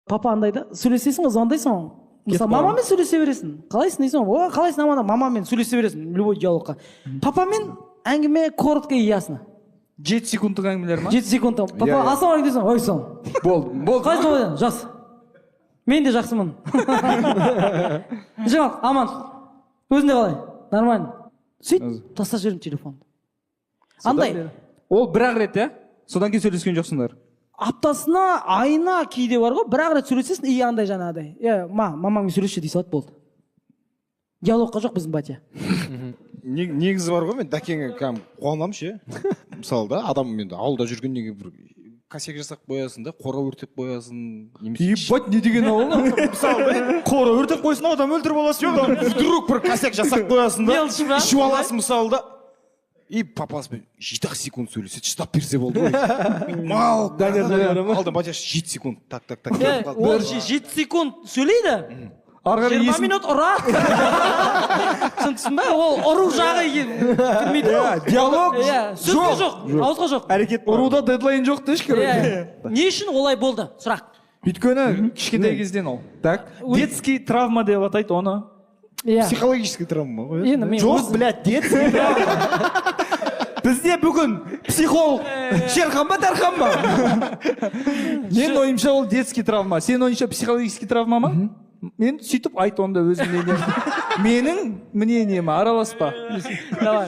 Папа андай да, сөйлесесің ғой, звондайсың ғой. Мысалы, мамамен сөйлесе бересің. «Қалайсың?» дейсің ғой. «О, қалайсың, аман?» Мамамен сөйлесе бересің любой диалогқа. Папамен әңгіме коротко и ясно. 7 секундтық әңгімелер ма? 7 секунд. «Папа, Иә, иә. ассалаумағалейкум» дейсің. «Ой, сол». Болды, болды. «Қалайсың?» «Ой, жақсы, мен де жақсымын». «Жоқ, аман, өзіңде қалай?» «Нормально». Сөйтіп тастап жіберемін телефонды андай. Ол бір ақ рет, иә, содан кейін сөйлескен жоқсыңдар? Аптасына, айына кейде бар ғой, бір ақ рет сөйлесесің. И андай жаңағыдай: «Е, ма, мамаңмен сөйлесші», — дей салады, болды. Диалогқа жоқ біздің батя. Негізі бар ғой, мен Дәкеңе кәдімгі қуанамын ше. Мысалы да, адам енді ауылда жүргеннен кейін бір косяк жасап қоясың да, қора өртеп қоясың немесе Ебать, не деген ауыл? Мысалы да. Қора өртеп қойсын, адам өлтіріп аласың. Вдруг бір косяк жасап қоясың да, Мелочь па? ішіп аласың мысалы да, и папасымен 7 ақ секунд сөйлеседі, шыдап берсе болды ғой мал. Алда батяш 7 секунд так, так, так Е, кетіп қалды. Ол 7 секунд сөйлейді, Ары қарай 20 есін минут ұрады, түсіндің ба? Ол ұру жағы кірмейді ғой. Иә, диалог Иә, сөзге жоқ, ауызға жоқ. Әрекет бар. Ұруда дедлайн жоқ деші, короче. Иә. Не үшін олай болды, сұрақ. Өйткені кішкентай кезден ол. Так. Детский травма деп атайды оны. Иә. Психологический травма ғой, иә. Енді мен Жоқ, блядь, детский травма. Бізде бүгін психолог Шерхан ба, Дархан ба? Менің ойымша, ол детский травма. Сенің ойыңша, психологический травма ма? Мен сөйтіп айт онда өзің мнение. Менің мнениеме араласпа. Давай.